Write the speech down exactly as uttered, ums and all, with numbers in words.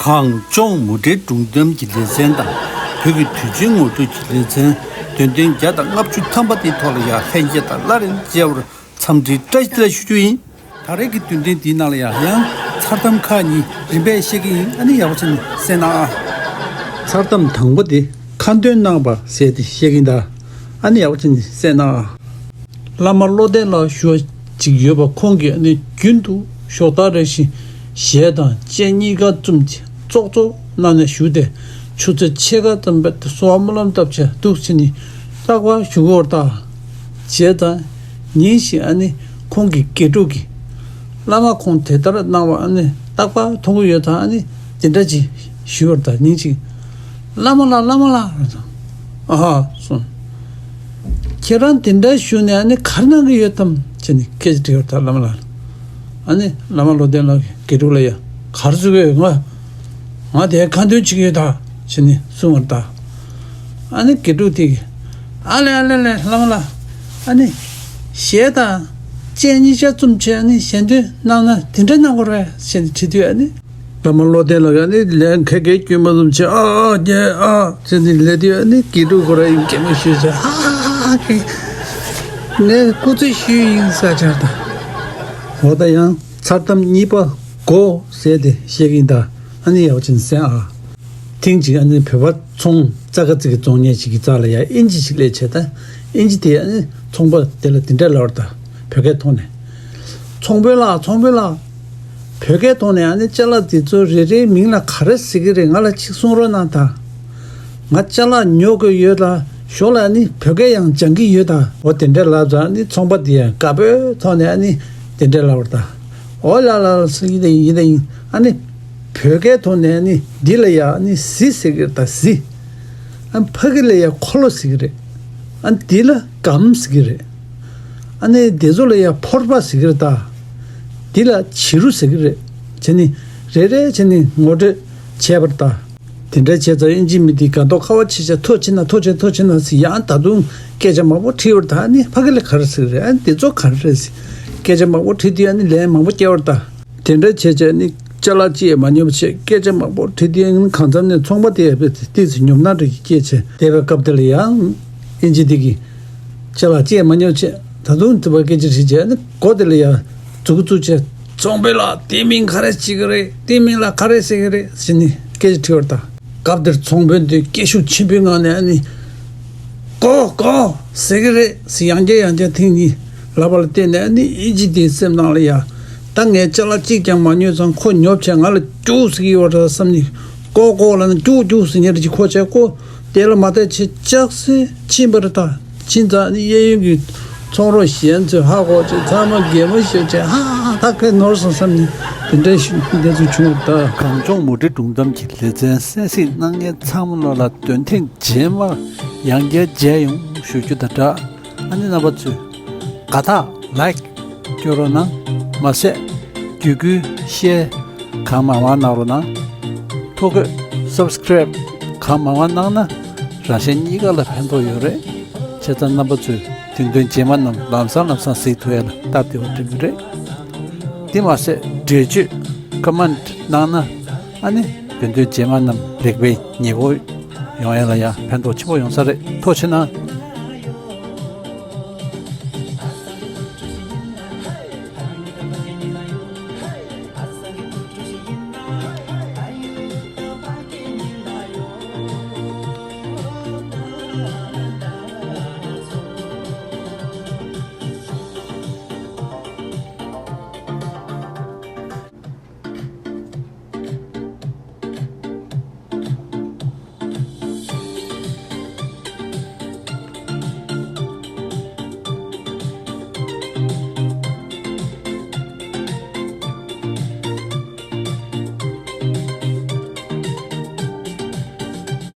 གངས་ལྗོངས་མུ་འབྲེལ་སྒྲུང་གཏམ་གྱི་ལེ་ཚན་དང་། བོད་ཀྱི་དུས་ཆེན་ངོ་སྤྲོད་ཀྱི་ལེ་ཚན། འདོན་ཐེངས་བརྒྱ་དང་ལྔ་བཅུ་ཐམ་པ་དེའི་ཐོག་ལ་ཡང་ལྷན་རྒྱས་དང་སླར་ཡང་མཇལ་བར་འཚམས་འདྲི་བཀྲ་ཤིས་བདེ་ལེགས་ཞུ་རྒྱུ་ཡིན། ད་རེས་ཀྱི་འདོན་ཐེངས་འདིའི་ནང་ལ་ཡང་ཡང་མཚར་གཏམ་ཁག་གཉིས་རིམ་པས་བཤད་ཀྱི་ཡིན། ཨ་ནི་ཡག་པོ་བྱས་ནས་གསན་གནང་ཨ། མཚར་གཏམ་དང་པོ་དེ་ཁ་འདོན་གནང་བ་ཟེར་ཏེ་བཤད་ཀྱི་ཡིན་ད། ཨ་ནི་ཡག་པོ་བྱས་ནས་གསན་གནང་ཨ། བླ་མ་བློ་ལྡན་ལགས་ཞུ་བ་ཅིག་ཡོད་པ། ཁོང་གིས་ནི་རྒྱུན་དུ་ཞོགས་ལྟ་རེ་བཞིན་གཞས་དང་གཅན་གཉིས་ཀ་བཙུམས་ཏེ་ཙོག་ཙོག་གནང་ནས་བཞུགས་ཏེ། ཆུ་ཚོད་ཕྱེད་ཀ་ཙམ་པའི་སོ་བ་སྨོན་ལམ་བཏབ་བྱས་འདུག་ཕྱིན་ནས་རྟག་པར་བཞུགས་པར་གདའ། བྱས་ཙང་ཉིན་ཞིག་ཨ་ནི་ཁོང་གི་དགེ་ཕྲུག་གིས་བླ་མ་ཁོང་དེ་ལྟར་གནང་བ་ཨ་ནི་རྟག་པར་མཐོང་གི་ཡོད་ཙང་། ཨ་ནི་དེ་འདྲ་ཅིག་ཞུས་པར་གདའ། ཉིན་ཞིག་བླ་མ་ལགས། བླ་མ་ལགས། ཨ་ཧ་གསུངས། ཁྱེད་རང་དེ་འདྲ་ཞུས་ནས་ཨ་ནི་ག་རེ་གནང་གི་ཡོད་དམ་བྱས་ནས་སྐད་ཆ་དྲིས་པར་གདའ། བླ་མ་ལགས། ཨ་ནི་བླ་མ་བློ་ལྡན་ལགས་ཀྱིས་དགེ་ཕྲུག་ལ་ཡ་ག་རེ་ཟེར་གི་ཡོད། ང་ང་དེ་ཁ་འདོན་བྱེད་ཀྱི་ཡོད་ད་བྱས་ནས་གསུངས་པར་གདའ། ཨ་ནི་དགེ་ཕྲུག་དེ་གིས་ཨ་ལེ་ཨ་ལེ་ལེ་བླ་མ་ལགས། ཨ་ནི་གཞས་དང་གཅན་གཉིས་ཆ་བཙུམས་བྱས་ཨ་ནི་གཞས་འདོན་གནང་ན་དེ་འདྲ་གནང་དགོས་རེད་བྱས་ནས་དྲིས་དུས། ཨ་ནི་བླ་མ་བློ་ལྡན་ལགས་ཀྱིས་ཨ་ནི་ལན་ཁ་སྐད་སྐྱོན་མ་བཟུང་བྱས་ཨ་ཨ་རྒྱལ་ཨ་བྱས་ནས་ལབ་དུས། ཨ་ནི་དགེ་ཕྲུག་ཁོ་རང་ཡང་གད་མོ་ཤོར་བྱས་ཨ་ཨ་ཨ་ངས་སྐུ་རྩེད་ཞུས་ཡིན་ཟེར་བྱས་ད། འོ་ད་ཡང་མཚར་གཏམ་གཉིས་པ་གོ་ཟེར་ཏེ་བཤད་ཀྱི་ཡིན་ད། ཨ་ནི་ཡག་པོ་བྱས་ནས་གསན་ཨ། ཐེངས་གཅིག་ཨ་ནི་བོད་པ་ཚོང་ཙག་ག་ཙིག་གི་བཙོང་མཁན་ཞིག་གི་རྩ་ལ་ཡ་ཨིན་ཇི་ཞིག་སླེབས་བྱས་ད། ཨིན་ཇི་དེས་ཨ་ནི་ཚོང་པ་དེ་ལ་དེ་འདྲ་ལབ་པར་གདའ། བོད་སྐད་ཐོག་ནས། ཚོང་དཔོན་ལགས། ཚོང་དཔོན་ལགས། བོད་སྐད་ཐོག་ནས་ཨ་ནི་ཅ་ལག་འདི་ཚོ་རེ་རེའི་མིང་ལ་ག་རེ་ཟེར་གི་རེད། ང་ལ་ཅིག་གསུང་རོགས་གནང་ད། ང་ཅ་ལག་ཉོ་དགོས་ཡོད་ལ། ཞོར་ལ་ཨ་ནི་བོད་སྐད་ཡང་སྦྱང་གི་ཡོད་ད། འོ་དེ་འདྲ་ལབ་ཙང་ཨ་ནི་ཚོང་པ་དེ་ཡང་དགའ་པོའི་ཐོག་ནས་ཨ་ནི་དེ་འདྲ་ལབ་པར་གདའ། འོ་ལགས་ལགས་ལགས་ཟེར། ཡིན་ད་ཡིན། ཡིན་ད་ཡིན། ཨ་ནི་བོད་སྐད་ཐོག་ནས་ཨ་ནི་འདི་ལ་ཡ་ཨ་ནི་གཟི་ཟེར་གི་རེད་ད། གཟི། ཨ་ནི་ཕ་གི་ལ་ཡ་འཁོར་ལོ་ཟེར་གི་རེད། ཨ་ནི་འདི་ལ་སྒམ་ཟེར་གི་རེད། ཨ་ནི་དེ་ཚོ་ལ་ཡ་ཕོར་པ་ཟེར་གི་རེད་ད། འདི་ལ་བྱི་རུ་ཟེར་གི་རེད། བྱས་ནས་རེ་རེ་བྱས་ནས་ངོ་སྤྲོད་བྱས་པར་གདའ། དེ་འདྲ་བྱས་ཙང་ཨིན་ཇི་མི་དེས་དགའ་མདོག་ཁ་པོ་བྱས་བྱས་ཐུགས་རྗེ་གནང་། ཐུགས་རྗེ་ཐུགས་རྗེ་གནང་ཟེར། ཡང་ད་དུང་སྐད་ཆ་མང་པོ་དྲིས་པར་གདའ། ཨ་ནི་ཕ་གི་ལ་ག་རེ་ཟེར་གི་རེད། ཨ་ནི་དེ་ཚོ་ག་རེ་རེད་ཟེར། སྐད་ཆ་མང་པོ་དྲིས་དུས་ཨ་ནི་ལན་མང་པོ་བསྐྱལ་བར་གདའ། དེ་འདྲ་བྱས་བྱས་ནི་ཅ་ལག་ཅི་ཡང་མ་ཉོས་པ་བྱས། སྐད་ཆ་མང་པོ་དྲིས་དུས་ཨ་ནི་གང་འཚམ་ནས་ཚོང་པ་དེ་ཡང་ཏོག་ཙམ་ཉོབ་སྣང་འདྲ་ཞིག་སྐྱེས་བྱས། བསྡད་པའི་སྐབས་དེ་ལ་ཡང་ཨིན་ཇི་དེ་གིས་ཅ་ལག་ཅི་ཡང་མ་ཉོས་བྱས། ད་དུང་དེ་བ་སྐད་ཆ་དྲིས་བྱས། ཨ་ནི་མགོ་དེ་ལ་ཡང་མཛུབ་གུ་བཙུགས་བྱས། ཚོང་དཔོན་ལགས། དེའི་མིང་ག་རེ་བྱེད་ཀྱི་རེད། དེའི་མིང་ལ་ག་རེ་ཟེར་གྱི་རེད་ཟེར་ནས་སྐད་ཆ་དྲིས་པར་གདའ། སྐབས་དེར་ཚོང་དཔོན་དེ་སྐད་ཤུགས་ཆེན་པོའི་ངང་ནས་ཨ་ནི་ཀོ་ཀོ་ཟེར་གྱི་རེད་ཟེར་ཡང་བསྐྱར་ཡང་བསྐྱར་ཐེངས་གཉིས་ལབ་པ་ལ་བརྟེན་ནས་ཨ་ནི་ཨིན་ཇི་དེའི་སེམས་ནང་ལ་ཡ། ད་ངས་ཅ་ལག་གཅིག་ཀྱང་མ་ཉོས་ཙང་ཁོ་ཉོབ་བྱས་ང་ལ་རྒྱུགས་ཟེར་གྱི་ཡོད་རེད་བསམ་ནས། ཀོ་ཀོ་ལབ་ན་རྒྱུགས་རྒྱུགས་ཟེར་མཁན་ཅིག་ཁོ་བྱས། ཀོ་དེ་ལ་མ་བལྟས་བྱས་ལྕག་སེ་ཕྱིན་པ་རེད་ད། ཕྱིན་ཙང་ཨ་ནི་གཡས་གཡོན་གྱི་ཚོང་རོགས་གཞན་ཚོས་ཧ་གོ་བྱས་ཚང་མ་གད་མོ་ཤོར་བྱས། ཧ་ཧ་ཧ། ད་ཁོས་ནོར་སོང་བསམ་ནས་དེ་འདྲའི་ཤུ་འདི་ཚོ་བྱུང་བ་རེད་ད། གངས་ལྗོངས་མུ་འབྲེལ་སྒྲུང་གཏམ་གྱི་ལེ་ཚན་གསན་གཟིགས་གནང་མཁན་ཚང་མ་ལོ་ལ་འདོན་ཐེངས་རྗེས་མར་ཡང་བསྐྱར་མཇལ་ཡོང་ཞུ་རྒྱུ་དང་སྦྲགས། ཨ་ནི་རྣམ་པ་ཚོས་དགའ་རྟགས་ལའིཀ་སྐྱོན་རོགས་གནང་། མ་ཟད་བརྒྱུད་སྐུལ་ཤེར་གང་མང་མང་གནང་རོགས་གནང་། ཐོ་འགོད་སབ་སི་ཀ་རེབ་གང་མང་མང་གནང་ན་རང་གཞན་གཉིས་ཀ་ལ་ཕན་ཐོགས་ཡོད་རེད། བྱས་ཙང་རྣམ་པ་ཚོས་དེང་དོན་རྗེས་མ་རྣམས་ལམ་སང་ལམ་སང་གཟིགས་ཐུབ་ཡ་ལ་སྟབས་བདེ་བོ་འགྲིག་གི་རེད། དེ་མ་ཟད་འགྲེལ་བརྗོད་ཀོ་མེན་ཊི་གནང་ན་ཨ་ནི་དོན་དོན་རྗེས་མ་རྣམས་ལེགས་པའི་ཉེ་བོ་ཡོང་ཡ་ལ་ཡང་ཕན་ཐོགས་ཆེན་པོ་ཡོང་ས་རེད། ཐུགས་རྗེ་གནང་།